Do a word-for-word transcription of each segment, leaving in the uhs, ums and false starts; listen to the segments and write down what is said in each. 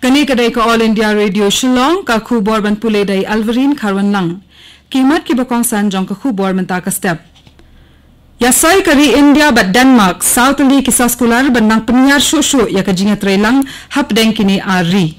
Kane ka dei ka All India Radio Shillong, ka khubor ban pule da i Alverine Kharwanlang. Ki mat kiba kongsan jong ka khubor mynta ka step. Ïasoi ka ri India bad Denmark, saw tylli ki soskular ban nang pynïar shuh shuh ïa ka jingïatreilang hapdeng kine ar ri.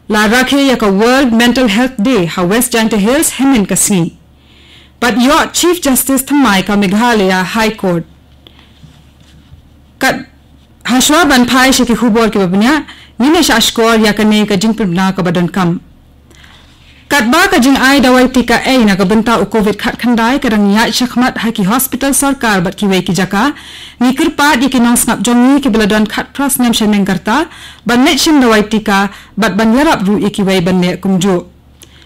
La rakhe ïa ka World Mental Health Day ha West Jaintia Hills hynnin ka sngi. Bad ïoh Chief Justice thymmai ka Meghalaya High Court. Kat hashwa ban phai sha ki khubor kiba bniah, ngin ïa shah shkor ïa kane ka jingpynbna kaba donkam. Katba ka jingai dawai tika ei na ka bynta u Covid khatkhyndai ka dang ïaid shakhmat ha ki hospital sorkar bad kiwei ki jaka, ngi kyrpad ïa ki nongsngap jong ngi kiba la don khatphra snem shaneng ka rta ban leit shim dawai tika bad ban ïarap ruh ïa kiwei ban leh kumjuh.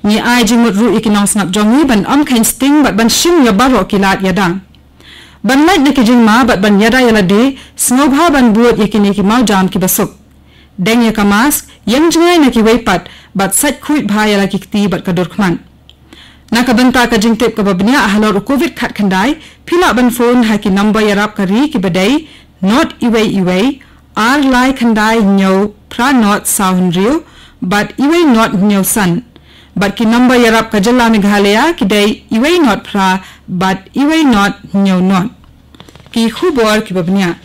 Ngi ai jingmut ruh ïa ki nongsngap jong ngi ban ym kheiñ sting bad ban shim ïa baroh ki lad ïada. Ban lait na ki jingma bad ban ïada ïa lade, sngewbha ban bud ïa kine ki mawjam kiba suk. Deng ïa ka mask, ïeng jngai na kiwei pat, bad sait khuid bha ïa la ki kti bad ka dur khmat. Na ka bynta ka jingtip kaba bniah halor u Covid khatkhyndai, phi lah ban phone ha ki number ïarap ka ri kiba dei, not iwei iwei, ar lai khyndai hynñiew phra not saw hynriew, bad iwei not hynñiew san. Bad ki number ïarap ka jylla Meghalaya ki dei iwei not phra, bad iwei not hynñiew not. Ki khubor kiba bniah.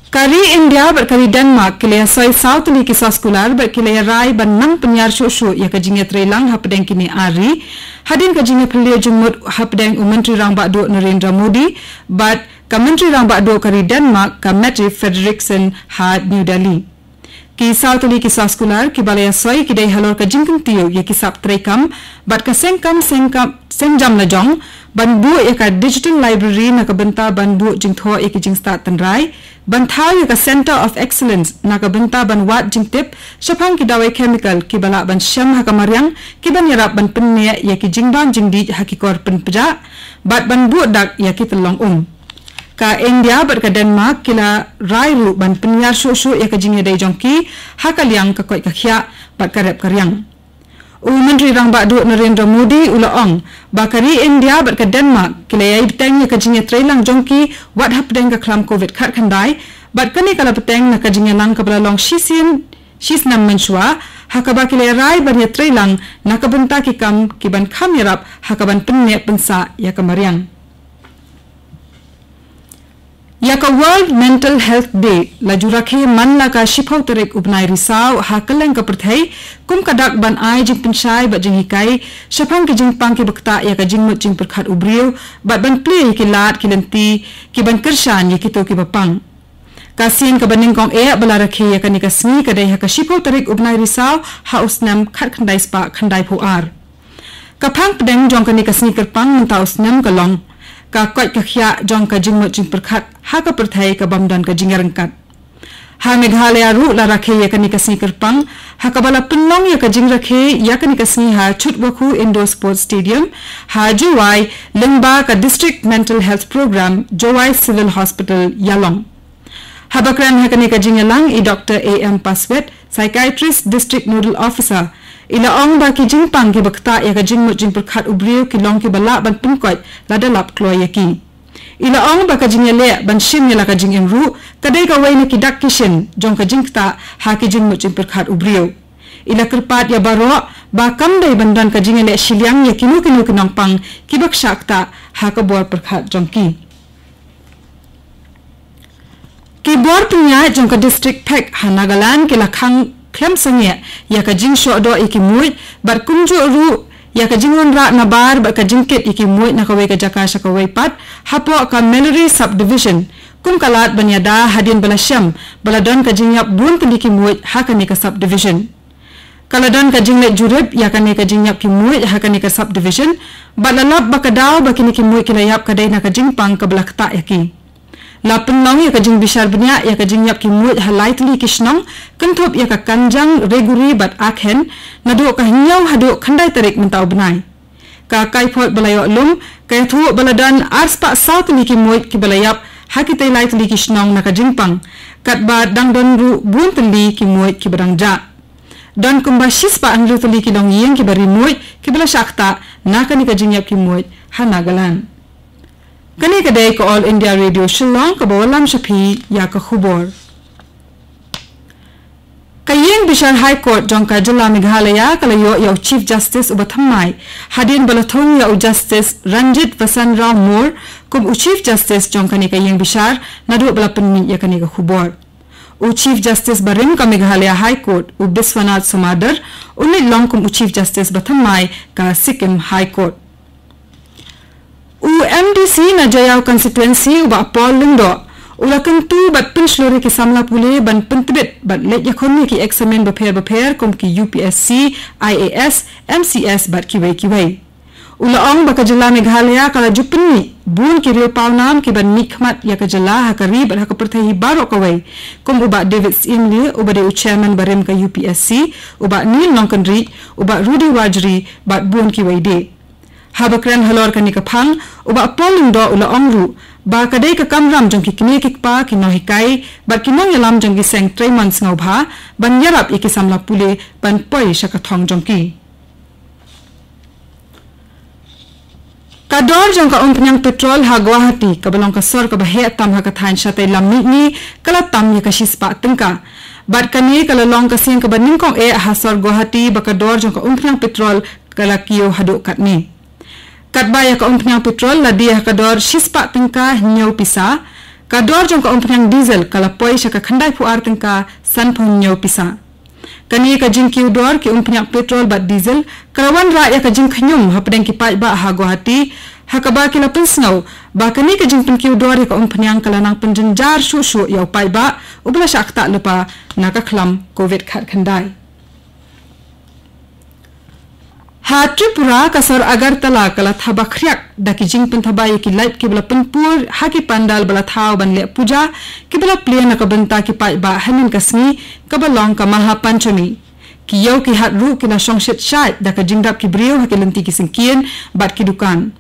Ka ri India bad ka ri Denmark ki la ïasoi saw tylli ki soskular bad ki la ïarai ban nang pynïar shuh shuh ïa ka jingïatreilang hapdeng kine ar ri. Hadien ka jingïaphylliew jingmut hapdeng u Myntri Rangbah Duh Narendra Modi bad ka Myntri Rangbah Duh ka ri Denmark ka Mette Frederiksen ha New Delhi. Ki saw tylli ki soskular kiba la ïasoi ki dei halor ka jingkyntiew ïa ki sap treikam bad ka sengkam sengkam sengjam lajong, ban buh ïa ka digital library na ka bynta ban buh jingthoh ïa ki jingstad tynrai, ban thaw ïa ka Centre of Excellence na ka bynta ban wad jingtip shaphang ki dawai chemical kiba lah ban shem ha ka mariang kiban ïarap ban pynneh ïa ki jingbam jingdih ha ki kor pynpjah, bad ban buh dak ïa ki tyllong um. Ka India bad ka Denmark ki la rai ruh ban pynïar shuh shuh ïa ka jingïadei jong ki ha ka liang ka koit ka khiah bad ka rep ka riang. U Myntri Rangbah Duh Narendra Modi u la ong ba ka ri India bad ka Denmark ki la ïai bteng ïa ka jingïatreilang jong ki wat hapdeng ka khlam Covid khatkhyndai, bad kane ka la bteng na ka jingïalang kaba la long shisien shisnem mynshuwa, ha kaba ki la ïarai ban ïatreilang na ka bynta ki kam kiban kham ïarap ha kaban pynneh pynsah ïa ka mariang. Ïa ka World Mental Health Day la ju rakhe man la ka shiphew tarik u bnai Risaw ha kylleng ka pyrthei, kum ka dak ban ai jingpynshai bad jinghikai shaphang ki jingpang kiba ktah ïa ka jingmut jingpyrkhat u briew, bad ban plie ïa ki lad ki lynti kiban kyrshan ïa kito kiba pang. Ka sien kaba nyngkong eh ba la rakhe ïa kane ka sngi ka dei ha ka shiphew tarik u bnai Risaw ha u snem khatkhyndai spah khyndaiphew ar. Ka phang pdeng jong kane ka sngi kyrpang mynta u snem ka long ka koit ka khiah jong ka jingmut jingpyrkhat ha ka pyrthei ka bym don ka jingïaryngkat. Ha Meghalaya ruh la rakhe ïa kane ka sngi kyrpang, ha kaba la pynlong ïa ka jingrakhe ïa kane ka sngi ha Chutwakhu Indoor Sports Stadium ha Jowai, lyngba ka District Mental Health Program, Jowai Civil Hospital, Ïalong. Haba kren ha kane ka jingïalang i Doctor A M Paswet, Psychiatrist District Nodal Officer, i la ong ba ki jingpang kiba ktah ïa ka jingmut jingpyrkhat u briew ki long kiba lah ban pynkoit lada lap kloi ïa ki. I la ong ba ka jingïaleh ban shim ïa la ka jingim ruh ka dei kawei na ki dak ki shin jong ka jingktah ha ki jingmut jingpyrkhat u briew. I la kyrpad ïa baroh ba kam dei ban don ka jingïaleh shiliang ïa kino kino ki nongpang kiba ktah ha ka bor pyrkhat jong ki. Ki bor pynïaid jong ka district Phek ha Nagaland ki la khang khlem sangeh ïa ka jingshoh doh ïa ki muid, bad kumjuh ruh ïa ka jingwanrah nabar bad ka jingkit ïa ki muid na kawei ka jaka sha kawei pat, hapoh ka Melleray Subdivision, kum ka lad ban ïada hadien ba la shem ba la don ka jingïap bun tylli ki muid ha kane ka subdivision. Ka la don ka jingleit jurip ïa kane ka jingïap ki muid ha kane ka subdivision, bad la lap ba ka daw ba kine ki muid ki la ïap ka dei na ka jingpang kaba la ktah ïa ki. La pynlong ïa ka jingbishar bniah ïa ka jingïap ki muid ha lai tylli ki shnong, kynthup ïa ka Kanjang, Reguri bad Akhen, naduh ka hynñiew haduh khyndai tarik mynta u bnai. Ka kaiphod ba la ïoh lum ka ïathuh ba la don arspah saw tylli ki muid kiba la ïap ha kitei lai tylli ki shnong na ka jingpang, katba dang don ruh bun tylli ki muid kiba dang jah. Don kumba shispah hynriew tylli ki longïing kiba ri muid kiba la shah ktah na kane ka jingïap ki muid ha Nagaland. Kane ka dei ka All India Radio Shillong kaba wallam sha phi ïa ka khubor. Ka ïing bishar High Court jong ka jylla Meghalaya ka la ïoh ïa u Chief Justice uba thymmai, hadien ba la thung ïa u Justice Ranjit Vasan Rao Moore kum u Chief Justice jong kane ka ïing bishar, naduh ba la pynmih ïa kane ka khubor. U Chief Justice barim ka Meghalaya High Court, u Biswanath Somadar, un leit long kum u Chief Justice ba thymmai ka Sikkim High Court. U M D C na Jaïaw constituency, u Bah Paul Lyngdoh, u la kyntu bad pynshlur ïa ki samla pule ban pyntbit bad leit ïakhun ïa ki eksamin bapher bapher kum ki U P S C, I A S, M C S bad kiwei kiwei. U la ong ba ka jylla Meghalaya ka la ju pynmih bun ki riew pawnam ki ban mihkhmat ïa ka jylla ha ka ri bad ha ka pyrthei hi baroh kawei, kum u Bah David Syiemlieh uba dei u chairman barim ka U P S C, u Bah Neil Nongkynrih, u Bah Rudy Warjri bad bun kiwei de. Haba kren halor kane ka phang, u Bah Paul Lyngdoh u la ong ruh ba ka dei ka kamram jong ki kmie ki kpa, ki nonghikai bad ki nongïalam jong ki seng treimon sngewbha ban ïarap ïa ki samla pule ban poi sha ka thong jong ki. Ka dor jong ka umphniang petrol ha Guwahati, kaba long ka sor kaba heh tam ha ka thaiñ shatei lam mihngi, ka la tam ïa ka shispah tyngka. Bad kane ka la long ka sien kaba nyngkong eh ha sor Guwahati ba ka dor jong ka umphniang petrol ka la kiew haduh katne. Katba ïa ka umphniang petrol la die ha ka dor shispah tyngka hynñiew pisa, ka dor jong ka umphniang diesel ka la poi sha ka khyndaiphew ar tyngka sanphew hynñiew pisa. Kane ka jingkiew dor ki umphniang petrol bad diesel ka la wanrah ïa ka jingkhñium hapdeng ki paidbah ha Guwahati, ha kaba ki la pynsngew ba kane ka jingpynkiew dor ïa ka umphniang ka la nang pynjynjar shuh shuh ïa u paidbah uba la shah ktah lypa na ka khlam Covid khatkhyndai. Ha Tripura, ka sor Agartala ka la thaba khriak da ki jingpynthaba ïa ki light kiba la pynpur ha ki pandal ba la thaw ban leh puja, kiba la plie na ka bynta ki paidbah hynnin ka sngi kaba long ka Maha Panchami. Ki ïew ki hat ruh ki la shong shit shait da ka jingdap ki briew ha ki lynti ki syngkien bad ki dukan.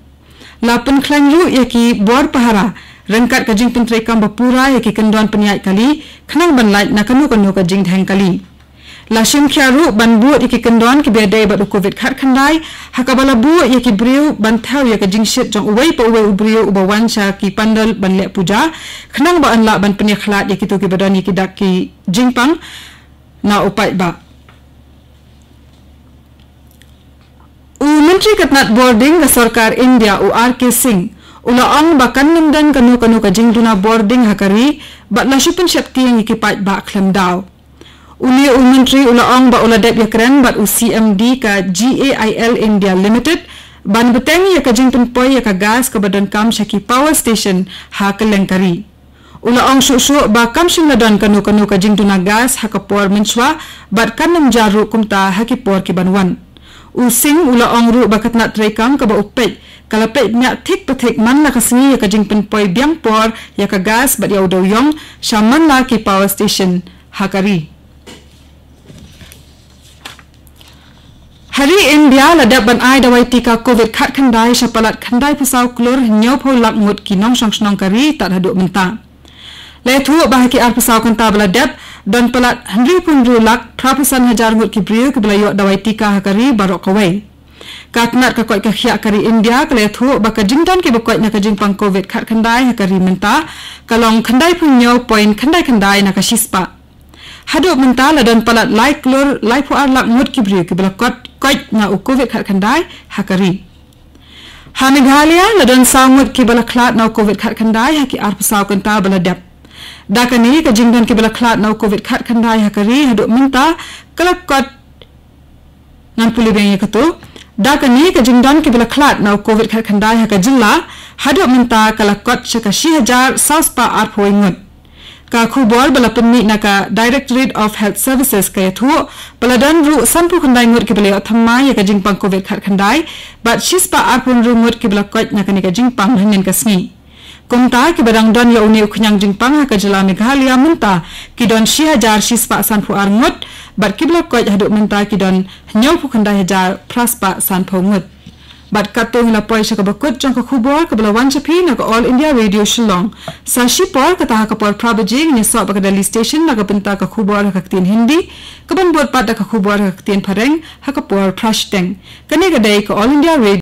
La pynkhlaiñ ruh ïa ki bor pahara ryngkat ka jingpyntreikam ba pura ïa ki kyndon pynïaid kali khnang ban lait na kano kano ka jingdheng kali. La shim khia ruh ban bud ïa ki kyndon kiba ïadei bad u Covid khatkhyndai, ha kaba la buh ïa ki briew ban thew ïa ka jingshit jong uwei pa uwei u briew uba wan sha ki pandal ban leh puja, khnang ba yn lah ban pynïakhlad ïa kito kiba don ïa ki dak ki jingpang na u paidbah. U Myntri ka tnat bording ka sorkar India, u R K Singh, u la ong ba kan nym don kano kano ka jingduna bording ha ka ri, bad la shu pynsheptieng ïa ki paidbah khlem daw. Une u Myntri u la ong ba u la dep ïakren bad u C M D ka G A I L India Limited ban bteng ïa ka jingpynpoi ïa ka gas kaba donkam sha ki power station ha kylleng ka ri. U la ong shuh shuh ba kam shym la don kano kano ka jingduna gas ha ka por mynshuwa, bad kan nym jia ruh kumta ha ki por ki ban wan. U Singh u la ong ruh ba ka tnat treikam kaba u peit ka la peit bniah thik pa thik man la ka sngi ïa ka jingpynpoi biang por ïa ka gas bad ïa u dewïong sha man la ki power station ha ka ri. Ha ri India la dep ban ai dawai tika Covid khatkhyndai sha palat khyndaiphew saw klur hynñiewphew lak ngut ki nongshong shnong ka ri tad haduh mynta. La ïathuh ba ha ki arphew saw kynta ba la dep, don palat hynriewphew hynriew lak phraphew san hajar ngut ki briew kiba la ïoh dawai tika ha ka ri baroh kawei. Ka tnat ka koit ka khiah ka ri India ka la ïathuh ba ka jingdon kiba koit na ka jingpang Covid khatkhyndai ha ka ri mynta ka long khyndaiphew hynñiew point khyndai khyndai na ka shispah. Haduh mynta la don palat lai klur laiphew ar lak ngut ki briew kiba la kot koit na u Covid khatkhyndai ha ka ri. Ha Meghalaya la don saw ngut kiba la khlad na u Covid khatkhyndai ha ki arphew saw kynta ba la dep. Da kane ka jingdon kiba la khlad na u Covid khatkhyndai ha ka ri haduh mynta ka la kot, ngan pule biang ïa kato. Da kane ka jingdon kiba la khlad na u Covid khatkhyndai ha ka jylla haduh mynta ka la kot sha ka shi hajar saw spah arphew ngut. Ka khubor ba la pynmih na ka Directorate of Health Services ka ïathuh ba la don ruh sanphew khyndai ngut kiba la ïoh thymmai ïa ka jingpang Covid khatkhyndai, bad shi spah arphew hynriew ngut kiba la koit na kane ka jingpang hynnin ka sngi. Kumta kiba dang don ïa une u khñiang jingpang ha ka jylla Meghalaya mynta ki don shi hajar shi spah sanphew ar ngut, bad kiba la koit haduh mynta ki don hynñiewphew khyndai hajar phra spah sanphew ngut. Bad katto ngi la poi sha kaba kut jong ka khubor kaba la wan sha phi na ka All India Radio Shillong. Sa shipor kata ha ka por phra baje ngin ïasoh bad ka Delhi Station na ka bynta ka khubor ha ka ktien Hindi, kaban bud pat da ka khubor ha ka ktien Phareng ha ka por phra shiteng. Kane ka dei ka All India Radio.